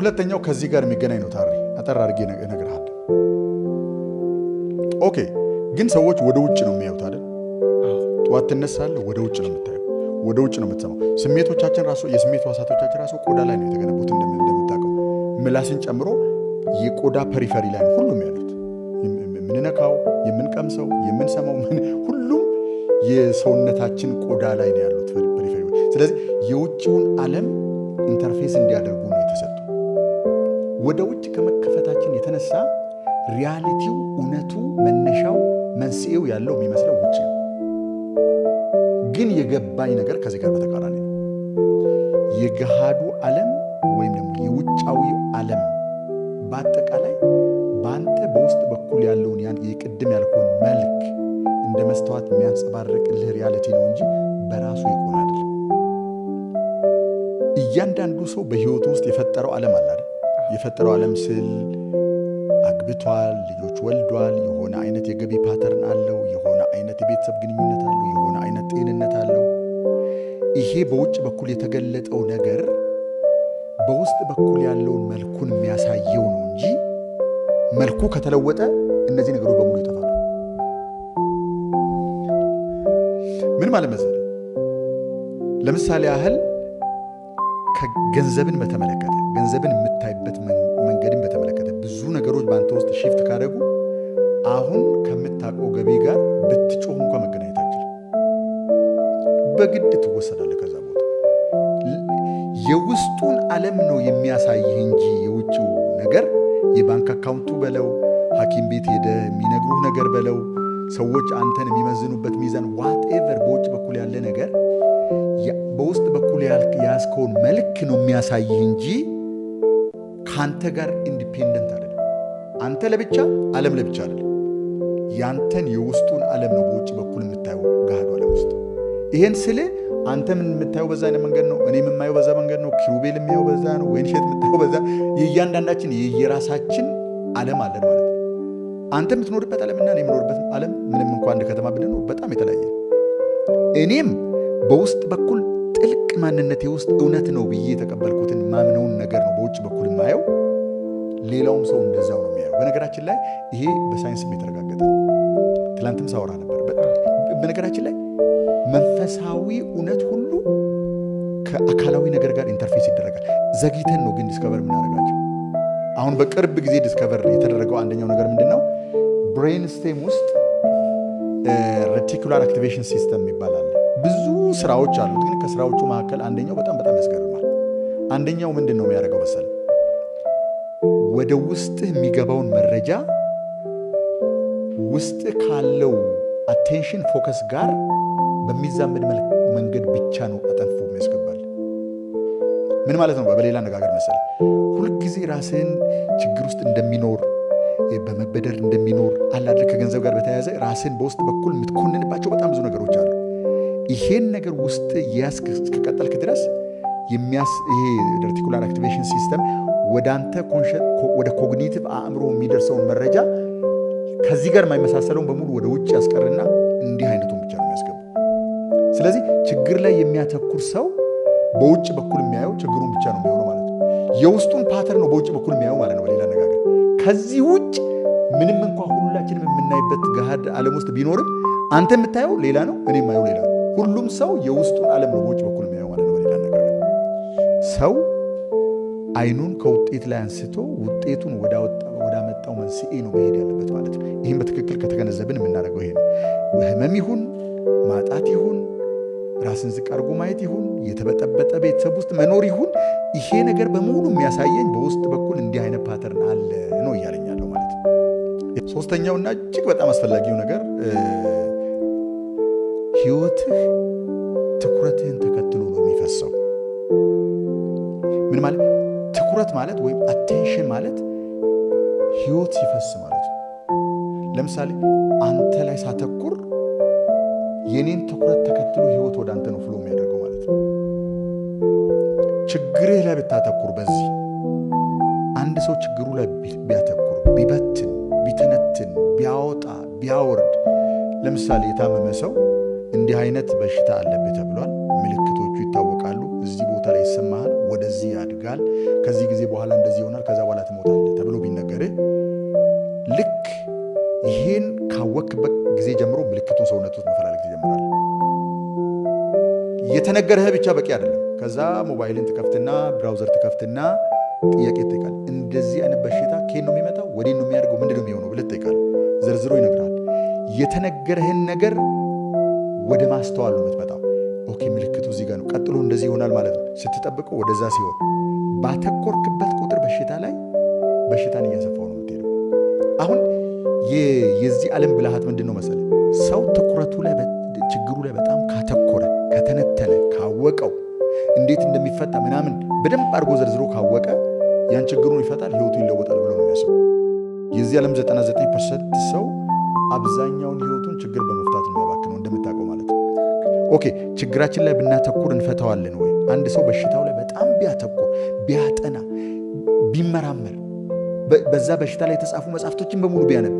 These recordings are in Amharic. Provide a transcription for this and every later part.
ሁለተኛው ከዚህ ጋር የሚገናኝ ነው። ታሪ አጠር አድርጌ እነግርሃለሁ። Okay፣ ግን ሰዎች ወደ ውጭ ነው የሚያዩት አይደል? ጠዋት ትነሳለህ፣ ወደ ውጭ ነው የምታየው፣ ወደ ውጭ ነው የምትሰማው። ስሜቶቻችን ራሱ፣ የስሜት ሕዋሳቶቻችን ራሱ ቆዳ ላይ ነው የተገነቡት። እንደምታውቀው ምላስን ጨምሮ የቆዳ periphery ላይ ነው ሁሉም ያሉት። የምንነካው፣ የምንቀምሰው፣ የምንሰማው ሁሉም የሰውነታችን ቆዳ ላይ ነው ያሉት periphery። ስለዚህ የውጭውን ዓለም interface እንዲያደርጉ ነው የተሰጡ። ወደ ውጭ ከመከፈታችን የተነሳ reality ው፣ እውነቱ፣ መነሻው፣ መንስኤው ያለው የሚመስለው ውጭ ነው። ግን የገባኝ ነገር ከዚህ ጋር በተቃራኒ ነው። የገሃዱ ዓለም ወይም ደግሞ የውጫዊ ዓለም በአጠቃላይ በአንተ በውስጥ በኩል ያለውን ያን የቅድም ያልከውን መልክ እንደ መስተዋት የሚያንጸባርቅልህ reality ነው እንጂ በራሱ የቆመ አይደለም። እያንዳንዱ ሰው በህይወቱ ውስጥ የፈጠረው ዓለም አለ አይደል? የፈጠረው ዓለም ስል አግብቷል፣ ልጆች ወልዷል፣ የሆነ አይነት የገቢ pattern አለው፣ የሆነ አይነት የቤተሰብ ግንኙነት አለው፣ የሆነ አይነት ጤንነት አለው። ይሄ በውጭ በኩል የተገለጠው ነገር በውስጥ በኩል ያለውን መልኩን የሚያሳየው ነው እንጂ መልኩ ከተለወጠ እነዚህ ነገሮች በሙሉ ይጠፋሉ። ምን ማለት መሰለህ? ለምሳሌ ያህል ከገንዘብን በተመለከተ፣ ገንዘብን የምታይበት መንገድን በተመለከተ ብዙ ነገሮች በአንተ ውስጥ shift ካደረጉ አሁን ከምታውቀው ገቢ ጋር ብትጮህ እንኳ መገናኘት አትችልም። በግድ ትወሰዳለህ ከዛ ቦታ። የውስጡን ዓለም ነው የሚያሳይህ እንጂ የውጭው ነገር፣ የባንክ account ኡ በለው፣ ሐኪም ቤት ሄደ የሚነግሩህ ነገር በለው፣ ሰዎች አንተን የሚመዝኑበት ሚዛን፣ whatever፣ በውጭ በኩል ያለ ነገር በውስጥ በኩል የያዝከውን መልክ ነው የሚያሳይህ እንጂ ከአንተ ጋር independent አይደለም። አንተ ለብቻ፣ ዓለም ለብቻ አይደለም። ያንተን የውስጡን ዓለም ነው በውጭ በኩል የምታየው ገሃዱ ዓለም ውስጥ። ይሄን ስል አንተ ምን የምታየው በዛ አይነት መንገድ ነው፣ እኔ የማየው በዛ መንገድ ነው፣ ኪሩቤል የሚያየው በዛ ነው፣ ወይንሸት የምታየው በዛ። የእያንዳንዳችን የየራሳችን ዓለም አለን ማለት ነው። አንተ የምትኖርበት ዓለምና እኔ የምኖርበት ዓለም ምንም እንኳን አንድ ከተማ ብንኖር በጣም የተለያየ ነው። እኔም በውስጥ በኩል ጥልቅ ማንነቴ ውስጥ እውነት ነው ብዬ የተቀበልኩትን ማምነውን ነገር ነው በውጭ በኩል የማየው። ሌላውም ሰው እንደዛው ነው የሚያየው። በነገራችን ላይ ይሄ በሳይንስም የተረጋገጠ ነው። ትላንትም ሳወራ ነበር። በነገራችን ላይ መንፈሳዊ እውነት ሁሉ ከአካላዊ ነገር ጋር interface ይደረጋል። ዘግይተን ነው ግን discover የምናደርጋቸው። አሁን በቅርብ ጊዜ discover የተደረገው አንደኛው ነገር ምንድን ነው? Brain stem ውስጥ reticular activation system ይባላል። ብዙ ስራዎች አሉት፣ ግን ከስራዎቹ መካከል አንደኛው በጣም በጣም ያስገርማል። አንደኛው ምንድን ነው የሚያደርገው መሰለህ? ወደ ውስጥህ የሚገባውን መረጃ ውስጥህ ካለው attention focus ጋር በሚዛመድ መንገድ ብቻ ነው አጠንፍፎ የሚያስገባል። ምን ማለት ነው? በሌላ አነጋገር መሰለህ፣ ሁልጊዜ ራስህን ችግር ውስጥ እንደሚኖር፣ በመበደር እንደሚኖር አለ አይደል? ከገንዘብ ጋር በተያያዘ ራስህን በውስጥ በኩል የምትኮንንባቸው በጣም ብዙ ነገሮች አሉ። ይሄን ነገር ውስጥ እየያዝክ እስከቀጠልክ ድረስ ይሄ reticular activation system ወደ አንተ ወደ cognitive አእምሮ የሚደርሰውን መረጃ ከዚህ ጋር የማይመሳሰለውን በሙሉ ወደ ውጭ ያስቀርና እንዲህ አይነቱን ብቻ ነው የሚያስገባው። ስለዚህ ችግር ላይ የሚያተኩር ሰው በውጭ በኩል የሚያየው ችግሩን ብቻ ነው የሚሆነው ማለት ነው። የውስጡን pattern ነው በውጭ በኩል የሚያየው ማለት ነው። በሌላ አነጋገር ከዚህ ውጭ ምንም እንኳ ሁላችንም የምናይበት ገሃድ ዓለም ውስጥ ቢኖርም አንተ የምታየው ሌላ ነው፣ እኔ የማየው ሌላ ነው። ሁሉም ሰው የውስጡን ዓለም ነው በውጭ በኩል የሚያየው ማለት ነው። በሌላ አነጋገር ሰው አይኑን ከውጤት ላይ አንስቶ ውጤቱን ወዳመጣው መንስኤ ነው መሄድ ያለበት ማለት ነው። ይህም በትክክል ከተገነዘብን የምናደርገው ይሄ ነው። ህመም ይሁን፣ ማጣት ይሁን፣ ራስን ዝቅ አድርጎ ማየት ይሁን፣ የተበጠበጠ ቤተሰብ ውስጥ መኖር ይሁን፣ ይሄ ነገር በሙሉ የሚያሳየኝ በውስጥ በኩል እንዲህ አይነት pattern አለ ነው እያለኝ ያለው ማለት ነው። ሶስተኛውና እጅግ በጣም አስፈላጊው ነገር ህይወትህ ትኩረትህን ተከትሎ ነው የሚፈሰው። ምን ማለት? ትኩረት ማለት ወይም attention ማለት ህይወት ሲፈስ ማለት ነው። ለምሳሌ አንተ ላይ ሳተኩር የኔን ትኩረት ተከትሎ ህይወት ወደ አንተ ነው flow የሚያደርገው ማለት ነው። ችግርህ ላይ ብታተኩር፣ በዚህ አንድ ሰው ችግሩ ላይ ቢያተኩር፣ ቢበትን፣ ቢተነትን፣ ቢያወጣ፣ ቢያወርድ፣ ለምሳሌ የታመመ ሰው እንዲህ አይነት በሽታ አለብህ ተብሏል። ምልክቶቹ ይታወቃሉ። እዚህ ቦታ ላይ ይሰማሃል፣ ወደዚህ ያድጋል። ከዚህ ጊዜ በኋላ እንደዚህ ይሆናል፣ ከዛ በኋላ ትሞታለህ ተብሎ ቢነገርህ ልክ ይሄን ካወክበት ጊዜ ጀምሮ ምልክቱን ሰውነት ውስጥ መፈላለግ ትጀምራለህ። የተነገረህ ብቻ በቂ አይደለም። ከዛ ሞባይልን ትከፍትና browser ትከፍትና ጥያቄ ትጠይቃለህ። እንደዚህ አይነት በሽታ ከየት ነው የሚመጣው? ወዴት ነው የሚያደርገው? ምንድን ነው የሚሆነው ብለህ ትጠይቃለህ። ዘርዝሮ ይነግርሃል። የተነገረህን ነገር ወደ ማስተዋል ነው የምትመጣው። Okay ምልክቱ እዚህ ጋር ነው፣ ቀጥሎ እንደዚህ ይሆናል ማለት ነው። ስትጠብቀው ወደዛ ሲሆን ባተኮርክበት ቁጥር በሽታ ላይ በሽታን እያሰፋው ነው የምትሄደው። አሁን የዚህ ዓለም ብልሃት ምንድን ነው መሰለህ? ሰው ትኩረቱ ላይ ችግሩ ላይ በጣም ካተኮረ፣ ከተነተነ፣ ካወቀው እንዴት እንደሚፈታ ምናምን በደንብ አድርጎ ዘርዝሮ ካወቀ ያን ችግሩን ይፈታል፣ ህይወቱ ይለወጣል ብሎ ነው የሚያስበው። የዚህ ዓለም 99% ሰው አብዛኛውን ህይወቱን ችግር በመፍታት ነው የሚያባክነው፣ እንደምታውቀው ማለት ነው። Okay ችግራችን ላይ ብናተኩር እንፈታዋለን ወይ? አንድ ሰው በሽታው ላይ በጣም ቢያተኩር፣ ቢያጠና፣ ቢመራመር፣ በዛ በሽታ ላይ የተጻፉ መጽሐፍቶችን በሙሉ ቢያነብ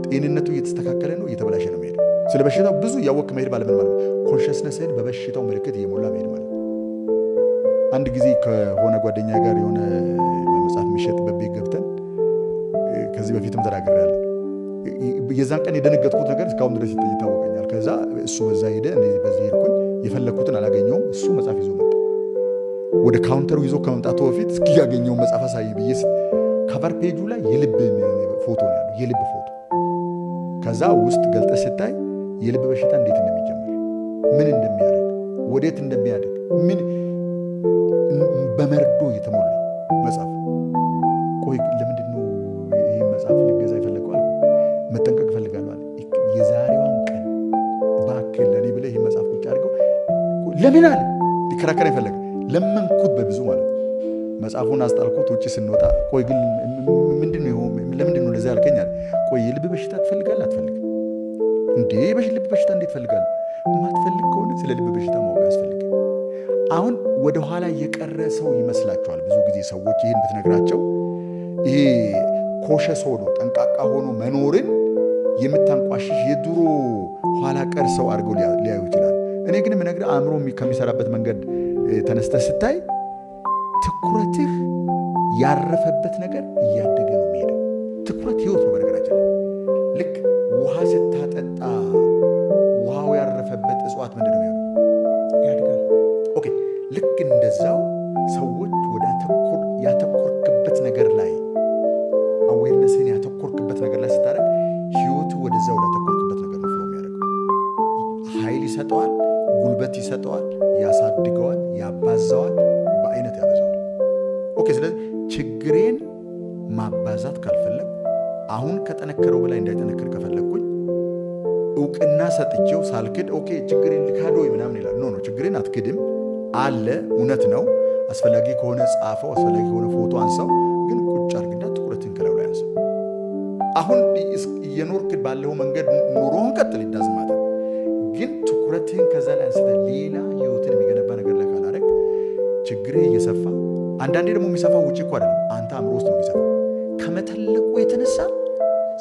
ጤንነቱ እየተስተካከለ ነው እየተበላሸ ነው የሚሄደው? ስለ በሽታው ብዙ እያወቅህ መሄድ ማለት ምን ማለት ነው? Consciousness ህን በበሽታው ምልክት እየሞላ መሄድ ማለት ነው። አንድ ጊዜ ከሆነ ጓደኛ ጋር የሆነ መጽሐፍ የሚሸጥበት ቤት ገብተን፣ ከዚህ በፊትም ተናግሬያለሁ። የዛን ቀን የደነገጥኩት ነገር እስካሁን ድረስ ይታወቀኛል። ከዛ እሱ በዛ ሄደ፣ እኔ በዚህ ሄድኩኝ። የፈለግኩትን አላገኘውም። እሱ መጽሐፍ ይዞ መጣ። ወደ counter ኡ ይዞ ከመምጣቱ በፊት እስኪ ያገኘውን መጽሐፍ አሳይ ብዬ cover page ኡ ላይ የልብ ፎቶ ነው ያለው፣ የልብ ፎቶ። ከዛ ውስጥ ገልጠህ ስታይ የልብ በሽታ እንዴት እንደሚጀምር፣ ምን እንደሚያደርግ፣ ወዴት እንደሚያድግ ምን በመርዶ የተሞላ መጽሐፍ። ቆይ ለምንድን ነው ይህን መጽሐፍ ልገዛ የፈለገው አልኩት። መጠንቀቅ እፈልጋለሁ አለ። የዛሬዋን ቀን እባክህ ለእኔ ብለህ ይህን መጽሐፍ ቁጭ አድርገው ለምን አለ። ሊከራከረኝ ፈለገ። ለመንኩት በብዙ ማለት ነው። መጽሐፉን አስጣልኩት። ውጭ ስንወጣ ቆይ ግን ምንድን ነው ለምንድን ነው እንደዚያ ያልከኝ አለ። ቆይ የልብ በሽታ ትፈልጋለህ አትፈልግም? እንዴ ልብ በሽታ እንዴት ትፈልጋለህ? የማትፈልግ ከሆነ ስለ ልብ በሽታ ማወቅ አያስፈልግም። አሁን ወደኋላ የቀረ ሰው ይመስላችኋል። ብዙ ጊዜ ሰዎች ይህን ብትነግራቸው ይሄ cautious ሆኖ ጠንቃቃ ሆኖ መኖርን የምታንቋሽሽ የድሮ ኋላ ቀር ሰው አድርገው ሊያዩ ይችላል። እኔ ግን የምነግርህ አእምሮ ከሚሰራበት መንገድ ተነስተህ ስታይ ትኩረትህ ያረፈበት ነገር እያደገ ነው የሚሄደው። ትኩረት ህይወት ነው። በነገራችን ላይ ልክ ውሃ ስታጠጣ ውሃው ያረፈበት እጽዋት ምንድን ነው የሚሆነው? ያድጋል። Okay ልክ እንደዛው ሰዎች ወደ ያተኮርክበት ነገር ላይ awareness ን ያተኮርክበት ነገር ላይ ስታደርግ ህይወቱ ወደዛ ወዳተኮርክበት ነገር ነው flow የሚያደርገው። ኃይል ይሰጠዋል፣ ጉልበት ይሰጠዋል፣ ያሳድገዋል፣ ያባዛዋል፣ በአይነት ያበዛዋል። Okay ስለዚህ ችግሬን ማባዛት ካልፈለግኩ፣ አሁን ከጠነከረው በላይ እንዳይጠነክር ከፈለግኩኝ፣ እውቅና ሰጥቼው ሳልክድ okay ችግሬን ልካድ ወይ ምናምን ይላል። No, no፣ ችግሬን አትክድም፣ አለ፣ እውነት ነው። አስፈላጊ ከሆነ ጻፈው፣ አስፈላጊ ከሆነ ፎቶ አንሳው፣ ግን ቁጭ አድርግና ትኩረትን ከላዩ ላይ አንሳው። አሁን እየኖርክ ባለው መንገድ ኑሮህን ቀጥል፣ it doesn't matter። ግን ትኩረትህን ከዛ ላይ አንስተህ ሌላ ህይወትን የሚገነባ ነገር ላይ ካላደረግ ችግርህ እየሰፋ፣ አንዳንዴ ደግሞ የሚሰፋው ውጭ እኮ አይደለም፣ አንተ አእምሮ ውስጥ ነው የሚሰፋው። ከመተለቁ የተነሳ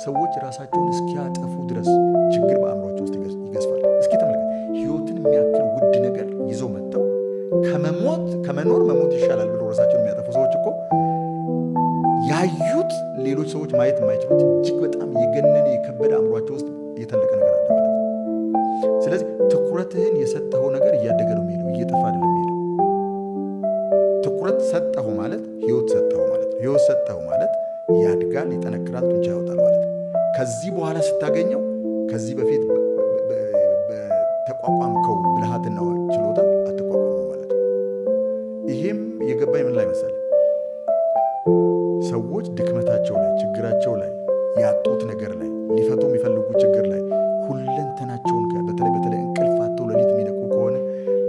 ሰዎች ራሳቸውን እስኪያጠፉ ድረስ ችግር በአእምሯቸው ውስጥ ይገዝፋል። እስኪ ተመልከት፣ ህይወትን የሚያክል ውድ ነገር ይዘው መጥተው ከመሞት ከመኖር መሞት ይሻላል ብለው ራሳቸውን የሚያጠፉ ሰዎች እኮ ያዩት ሌሎች ሰዎች ማየት የማይችሉት እጅግ በጣም የገነነ የከበደ አእምሯቸው ውስጥ የተለቀ ነገር አለ ማለት ነው። ስለዚህ ትኩረትህን የሰጠኸው ነገር እያደገ ነው የሚሄደው፣ እየጠፋ አይደለም የሚሄደው። ትኩረት ሰጠኸው ማለት ህይወት ሰጠኸው ማለት ነው። ህይወት ሰጠኸው ማለት ያድጋል፣ ይጠነክራል፣ ጡንቻ ያወጣል ማለት ነው። ከዚህ በኋላ ስታገኘው ከዚህ በፊት በተቋቋምከው ብልሃትና ችሎታ አትቋቋመው ማለት ነው። ይሄም የገባኝ ምን ላይ መሰለህ? ሰዎች ድክመታቸው ላይ፣ ችግራቸው ላይ፣ ያጡት ነገር ላይ፣ ሊፈቱ የሚፈልጉ ችግር ላይ ሁለንተናቸውን በተለይ በተለይ እንቅልፍ አጥተው ሌሊት የሚነቁ ከሆነ፣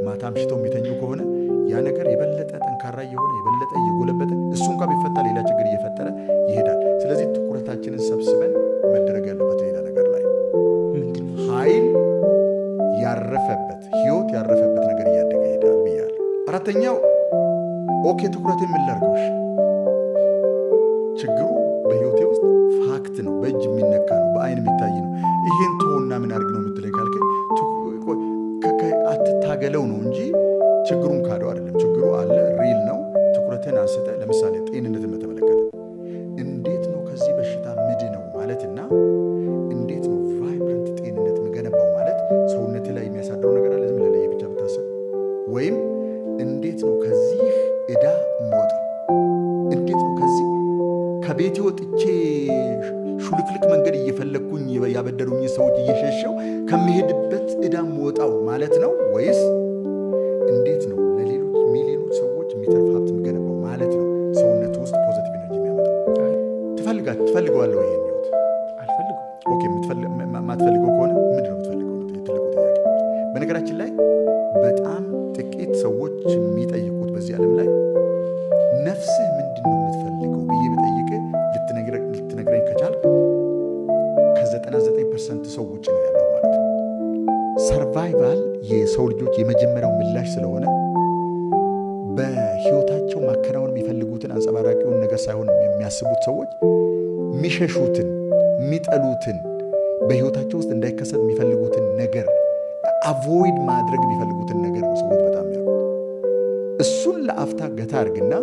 ማታ አምሽተው የሚተኙ ከሆነ ያ ነገር የበለጠ ጠንካራ እየሆነ የበለጠ እየጎለበተ እሱ እንኳ ቢፈታ ሌላ ችግር እየፈጠረ ይሄዳል። ስለዚህ ትኩረታችንን ሰብስበን መደረግ ያለበት ሌላ ነገር ላይ ነው። ምንድን ነው? ኃይል ያረፈበት ህይወት ያረፈበት ነገር እያደገ ይሄዳል ብያለሁ። አራተኛው okay ትኩረት የምላርገው ችግሩ በህይወቴ ውስጥ fact ነው፣ በእጅ የሚነካ ነው፣ በአይን የሚታይ ነው። ይሄን ተወና ምን አድርግ ነው የምትለኝ ካልከኝ አትታገለው ነው እንጂ ችግሩን ካደው አይደለም። ችግሩ አለ፣ real ነው። ትኩረትን አንስተህ ለምሳሌ ከቤቴ ወጥቼ ሹልክልክ መንገድ እየፈለግኩኝ ያበደሩኝ ሰዎች እየሸሸው ከሚሄድበት ዕዳ የምወጣው ማለት ነው ወይስ እንዴት ነው ለሌሎች ሚሊዮኖች ሰዎች የሚተርፍ ሀብት የሚገነባው ማለት ነው? ሰውነት ውስጥ positive energy የሚያመጣው ትፈልገዋለህ ወይ ይሄን ህይወት? አልፈልገውም። Okay፣ የማትፈልገው ከሆነ ምንድን ነው የምትፈልገው? ነው ትልቁ ጥያቄ። በነገራችን ላይ በጣም ጥቂት ሰዎች የሚጠይቁት በዚህ ዓለም ላይ ነፍስህ ምንድን ነው የምትፈልገው ብዬ ብጠይቅህ ልትነግረኝ ከቻልክ ከ99% ሰው ውጭ ነው ያለው ማለት ነው። Survival የሰው ልጆች የመጀመሪያው ምላሽ ስለሆነ በህይወታቸው ማከናወን የሚፈልጉትን አንጸባራቂውን ነገር ሳይሆን የሚያስቡት ሰዎች የሚሸሹትን፣ የሚጠሉትን፣ በህይወታቸው ውስጥ እንዳይከሰት የሚፈልጉትን ነገር፣ avoid ማድረግ የሚፈልጉትን ነገር ነው ሰዎች በጣም የሚያውቁት። እሱን ለአፍታ ገታ አድርግና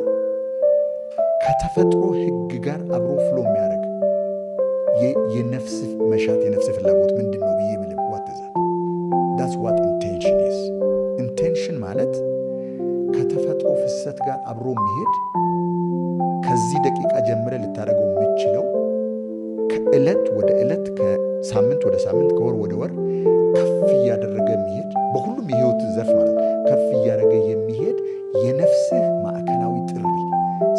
ከተፈጥሮ ህግ ጋር አብሮ flow የሚያደርግ የነፍስ መሻት፣ የነፍስ ፍላጎት ምንድን ነው ብዬ ብልህ what is that? That's what intention is። Intention ማለት ከተፈጥሮ ፍሰት ጋር አብሮ የሚሄድ፣ ከዚህ ደቂቃ ጀምረህ ልታደርገው የምትችለው፣ ከዕለት ወደ ዕለት፣ ከሳምንት ወደ ሳምንት፣ ከወር ወደ ወር ከፍ እያደረገ የሚሄድ፣ በሁሉም የህይወት ዘርፍ ማለት ነው፣ ከፍ እያደረገ የሚሄድ የነፍስህ ማዕከላዊ ጥሪ፣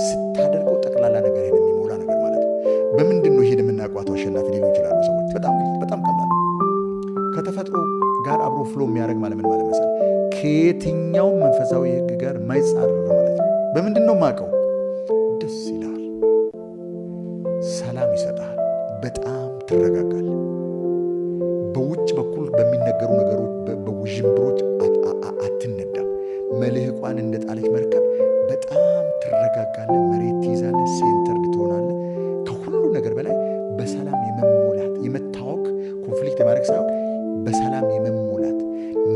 ስታደርገው ጠቅላላ ነገርህን የሚሞላ ነገር ማለት ነው። በምንድን ነው ይሄን የምናውቀው አቶ አሸናፊ ሊሉ ይችላሉ ሰዎች። በጣም በጣም ቀላል ነው። ከተፈጥሮ ጋር አብሮ flow የሚያደርግ ማለት ምን ማለት መሰለህ? ከየትኛውም መንፈሳዊ ህግ ጋር የማይጻረር ማለት ነው። በምንድን ነው የማውቀው? ደስ ይልሃል፣ ሰላም ይሰጥሃል፣ በጣም ትረጋጋለህ። በውጭ በኩል በሚነገሩ ነገሮች በውዥንብሮች አትነዳም። መልህቋን እንደጣለች መርከብ በጣም ትረጋጋለህ፣ መሬት ትይዛለህ፣ centered ትሆናለህ። ከሁሉ ነገር በላይ በሰላም የመሞላት፣ የመታወክ፣ conflict የማድረግ ሳይሆን በሰላም የመሞላት፣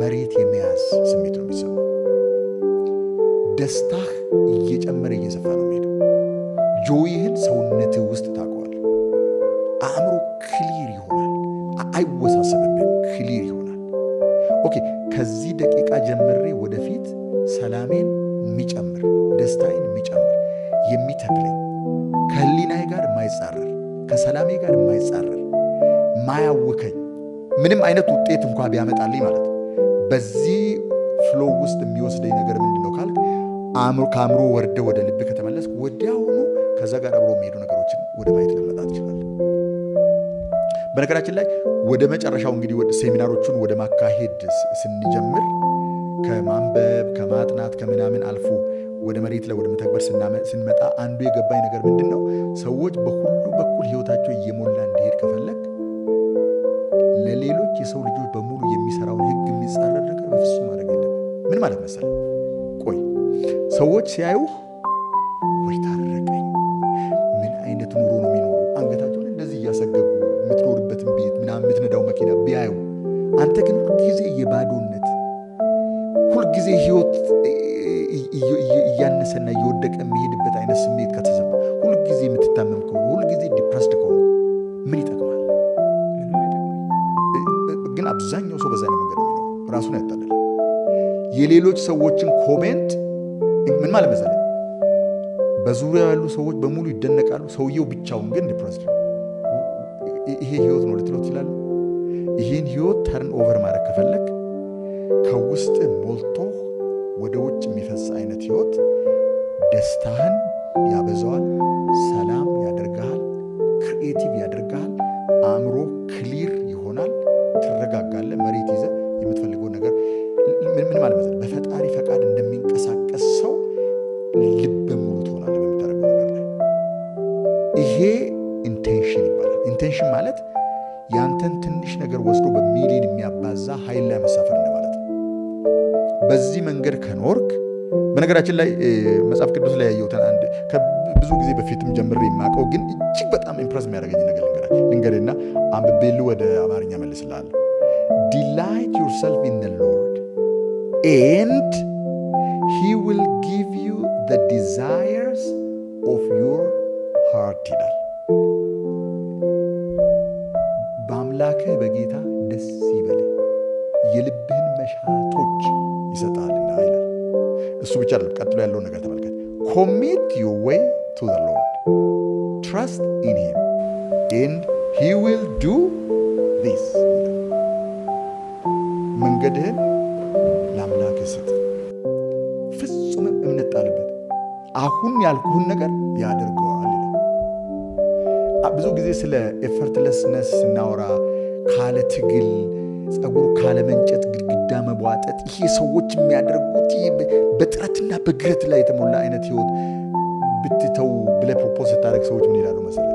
መሬት የመያዝ ስሜት ነው የሚሰማው። ደስታህ እየጨመረ እየሰፋ ነው የሚሄደው። Joy ህን ሰውነትህ ውስጥ ታውቀዋለህ። አእምሮ clear ይሆናል፣ አይወሳሰብብህም፣ clear ይሆናል። Okay፣ ከዚህ ደቂቃ ጀምሬ ወደፊት ሰላሜን የሚጨምር፣ ደስታዬን የሚጨምር፣ የሚተክለኝ፣ ከህሊናዬ ጋር የማይጻረር፣ ከሰላሜ ጋር የማይጻረር፣ ማያውከኝ፣ ምንም አይነት ውጤት እንኳ ቢያመጣልኝ ማለት ነው፣ በዚህ flow ውስጥ የሚወስደኝ ነገር ምንድን ነው ካልክ ከአእምሮ ወርደ ወደ ልብ ከተመለስክ ወዲያውኑ ከዛ ጋር አብሮ የሚሄዱ ነገሮችን ወደ ማየት ልመጣ ትችላለህ። በነገራችን ላይ ወደ መጨረሻው እንግዲህ ወደ ሴሚናሮቹን ወደ ማካሄድ ስንጀምር ከማንበብ፣ ከማጥናት፣ ከምናምን አልፎ ወደ መሬት ላይ ወደ መተግበር ስንመጣ አንዱ የገባኝ ነገር ምንድን ነው? ሰዎች በሁሉ በኩል ህይወታቸው እየሞላ እንዲሄድ ከፈለግ ለሌሎች የሰው ልጆች በሙሉ የሚሰራውን ህግ የሚጻረር ነገር በፍጹም ማድረግ የለብህም። ምን ማለት መሰለህ? ቆይ፣ ሰዎች ሲያዩ ወይ ታረቀኝ፣ ምን አይነት ኑሮ ነው የሚኖረው? አንገታቸውን እንደዚህ እያሰገጉ የምትኖርበትን ቤት ምናምን፣ የምትነዳው መኪና ቢያዩ፣ አንተ ግን ሁልጊዜ የባዶነት፣ ሁልጊዜ ህይወት እያነሰና እየወደቀ የሚሄድበት አይነት ስሜት ከተሰማ፣ ሁልጊዜ የምትታመም ከሆነ፣ ሁልጊዜ depressed ከሆነ ምን ይጠቅማል? ምንም አይጠቅምም። ግን አብዛኛው ሰው በዛ አይነት መንገድ ነው የሚኖረው። ራሱን ያታልላል። የሌሎች ሰዎችን comment ምን ማለት መሰለህ? በዙሪያው ያሉ ሰዎች በሙሉ ይደነቃሉ። ሰውየው ብቻውን ግን depressed ነው። ይሄ ህይወት ነው ልትለው ትችላለህ። ይህን ህይወት turn over ማድረግ ከፈለግ ከውስጥ ሞልቶ ወደ ውጭ የሚፈስ አይነት ህይወት ደስታህን ያበዛዋል፣ ሰላም ያደርግሃል፣ creative ያደርግሃል፣ አእምሮ clear ይሆናል፣ ትረጋጋለህ። መሬት ይዘህ የምትፈልገውን ነገር ምን ማለት መሰለህ? በፈጣሪ ፈቃድ እንደሚንቀሳቀስ ሰው ልበ ሙሉ ትሆናለህ በምታደርገው ነገር ላይ። ይሄ intention ይባላል። Intention ማለት ያንተን ትንሽ ነገር ወስዶ በሚሊዮን የሚያባዛ ኃይል ላይ መሳፈር እንደማለት ነው። በዚህ መንገድ ከኖርክ፣ በነገራችን ላይ መጽሐፍ ቅዱስ ላይ ያየሁትን አንድ ብዙ ጊዜ በፊትም ጀምሬ የማውቀው ግን እጅግ በጣም impress የሚያደርገኝ ነገር ልንገርህና አንብቤልህ ወደ አማርኛ መልስልሃለሁ። "Delight yourself in the Lord and he will give you the desires of your heart" ይላል። በአምላክህ በጌታ ደስ ይበልህ የልብህን መሻቶች ይሰጥሃልና ይላል። እሱ ብቻ አይደለም፣ ቀጥሎ ያለውን ነገር ተመልከት። "Commit your way to the Lord." Trust in him and he will do this። መንገድህን ለአምላክህ ስጥ፣ ፍጹምም እምነት ጣልበት፣ አሁን ያልኩህን ነገር ያደርገዋል ይላል። ብዙ ጊዜ ስለ effortlessness ስናወራ ካለ ትግል፣ ጸጉር ካለ መንጨት፣ ግድግዳ መቧጠጥ፣ ይሄ ሰዎች የሚያደርጉት ይሄ በጥረትና በግረት ላይ የተሞላ አይነት ህይወት ብትተው ብለህ propose ስታደርግ ሰዎች ምን ይላሉ መሰለህ?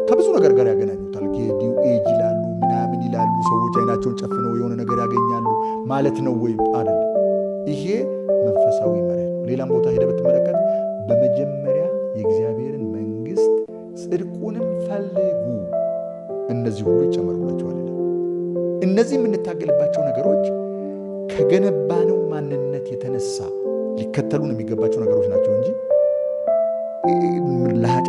ከብዙ ነገር ጋር ያገናኙታል። New Age ይላሉ፣ ምናምን ይላሉ። ሰዎች አይናቸውን ጨፍነው የሆነ ነገር ያገኛሉ ማለት ነው ወይ? አይደለም። ይሄ መንፈሳዊ መርህ ነው። ሌላም ቦታ ሄደህ ብትመለከት በመጀመሪያ የእግዚአብሔርን መንግስት ጽድቁንም ፈልጉ፣ እነዚህ ሁሉ ይጨመሩላችኋል ይላል። እነዚህ የምንታገልባቸው ነገሮች ከገነባነው ማንነት የተነሳ ሊከተሉን የሚገባቸው ነገሮች ናቸው እንጂ ለሃጫችን